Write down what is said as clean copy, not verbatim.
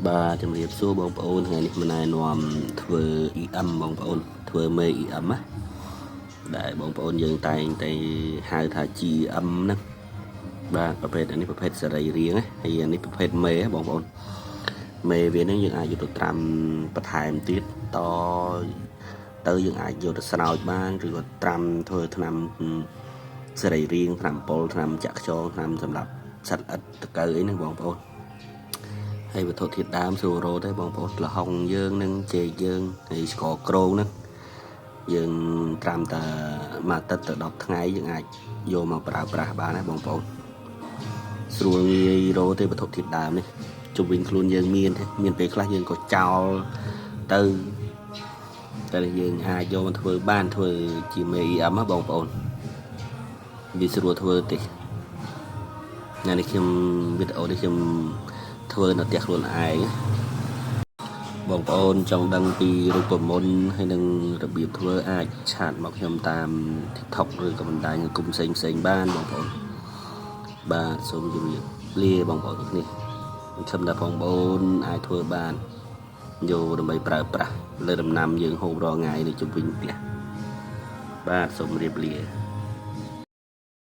បាទជំរាបសួរបងប្អូនថ្ងៃនេះមណែនាំធ្វើ EM បងប្អូនធ្វើមេ EM ណាដែលបងប្អូនយើងតែងតែហៅថា GM ហ្នឹងបាទប្រភេទនេះប្រភេទសរីរាង្គណាហើយអានេះប្រភេទមេបងប្អូនមេវាហ្នឹងយើងអាចយកទៅត្រាំបន្ថែមទៀតតទៅយើងអាចយកទៅស្រោចបានឬក៏ត្រាំធ្វើថ្នាំសរីរាង្គថ្នាំពុលថ្នាំចាក់ខ្យងថ្នាំសម្រាប់សត្វល្អិតតកៅអីហ្នឹងបងប្អូន ហើយវត្ថុធាតុដើមស្រួលរកទេបងប្អូនល្ហុងយើងនឹងចេកយើងហើយស្ករក្រងហ្នឹងយើងត្រាំតែមួយអាទិត្យទៅ10ថ្ងៃយើងអាចយកមកប្រើប្រាស់បានណាបងប្អូនស្រួលងាយរកទេវត្ថុធាតុដើមនេះជុំវិញខ្លួនយើងមានទេមានពេលខ្លះយើងក៏ចោលទៅតែយើងអាចយកមកធ្វើបានធ្វើជាមេ EM ណាបងប្អូនវាស្រួលធ្វើទេថ្ងៃនេះខ្ញុំវីដេអូនេះខ្ញុំធ្វើនៅផ្ទះខ្លួនឯងណា បងប្អូនចង់ដឹងពីរូបមន្តហើយនឹងរបៀបធ្វើអាច chat មកខ្ញុំតាម TikTok ឬក៏បណ្ដាញសង្គមផ្សេងផ្សេងៗបានបងប្អូនបាទសូមជម្រាបលាបងប្អូនទាំងគ្នាសង្ឃឹមថាបងប្អូនអាចធ្វើបានយកដើម្បីប្រើប្រាស់លើដំណាំយើងហូបរាល់ថ្ងៃនៅជុំវិញផ្ទះបាទសូមជម្រាបលា។